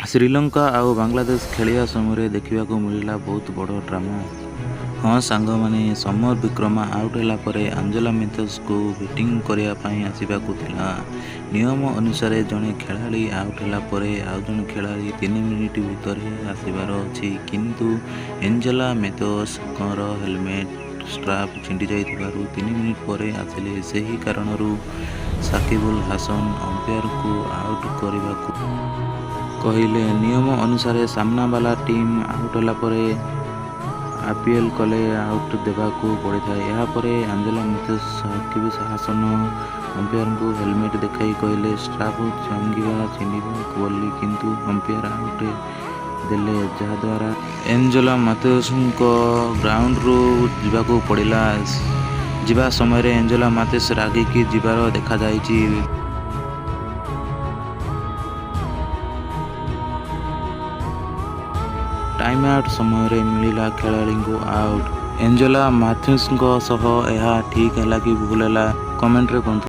ଶ୍ରୀଲଙ୍କା ଆଉ ବାଂଲାଦେଶ ଖେଳିବା ସମୟରେ ଦେଖିବାକୁ ମିଳିଲା ବହୁତ ବଡ଼ ଡ୍ରାମା। ହଁ ସାଙ୍ଗମାନେ, ସମର ବିକ୍ରମା ଆଉଟ୍ ହେଲା ପରେ ଆଞ୍ଜେଲା ମ୍ୟାଥ୍ୟୁସଙ୍କୁ ବ୍ୟାଟିଂ କରିବା ପାଇଁ ଆସିବାକୁ ଥିଲା। ନିୟମ ଅନୁସାରେ ଜଣେ ଖେଳାଳି ଆଉଟ୍ ହେଲା ପରେ ଆଉ ଜଣେ ଖେଳାଳି 3 ମିନିଟ୍ ଭିତରେ ଆସିବାର ଅଛି। କିନ୍ତୁ ଏଞ୍ଜେଲା ମ୍ୟାଥ୍ୟୁସଙ୍କର ହେଲମେଟ୍ ଷ୍ଟ୍ରାପ୍ ଛିଣ୍ଡି ଯାଇଥିବାରୁ 3 ମିନିଟ୍ ପରେ ଆସିଲେ। ସେହି କାରଣରୁ ସାକିବୁଲ ହାସନ ଅମ୍ପାୟାରଙ୍କୁ ଆଉଟ୍ କରିବାକୁ କହିଲେ। ନିୟମ ଅନୁସାରେ ସାମ୍ନା ବାଲା ଟିମ୍ ଆଉଟ୍ ହେଲା ପରେ ଆପିଲ୍ କଲେ ଆଉଟ୍ ଦେବାକୁ ପଡ଼ିଥାଏ। ଏହାପରେ ଆଞ୍ଜେଲା ମ୍ୟାଥ୍ୟୁସ ସାକିବ ହାସନ ଅମ୍ପାୟାରଙ୍କୁ ହେଲମେଟ୍ ଦେଖାଇ କହିଲେ ଷ୍ଟ୍ରାପ୍ ଭାଙ୍ଗିବା ଛିଣ୍ଡିବା ବୋଲି, କିନ୍ତୁ ଅମ୍ପାୟାର ଆଉଟ୍ ଦେଲେ, ଯାହାଦ୍ୱାରା ଏଞ୍ଜେଲା ମ୍ୟାଥ୍ୟୁସଙ୍କ ଗ୍ରାଉଣ୍ଡରୁ ଯିବାକୁ ପଡ଼ିଲା। ଯିବା ସମୟରେ ଏଞ୍ଜେଲା ମ୍ୟାଥ୍ୟୁସ ରାଗିକି ଯିବାର ଦେଖାଯାଇଛି। ଟାଇମ୍ ଆଉଟ୍ ସମୟରେ ମିଳିଲା ଖେଳାଳିଙ୍କୁ ଆଉଟ୍। ଏଞ୍ଜେଲା ମ୍ୟାଥ୍ୟୁସଙ୍କ ସହ ଏହା ଠିକ୍ ହେଲା କି ଭୁଲ ହେଲା, କମେଣ୍ଟରେ କୁହନ୍ତୁ।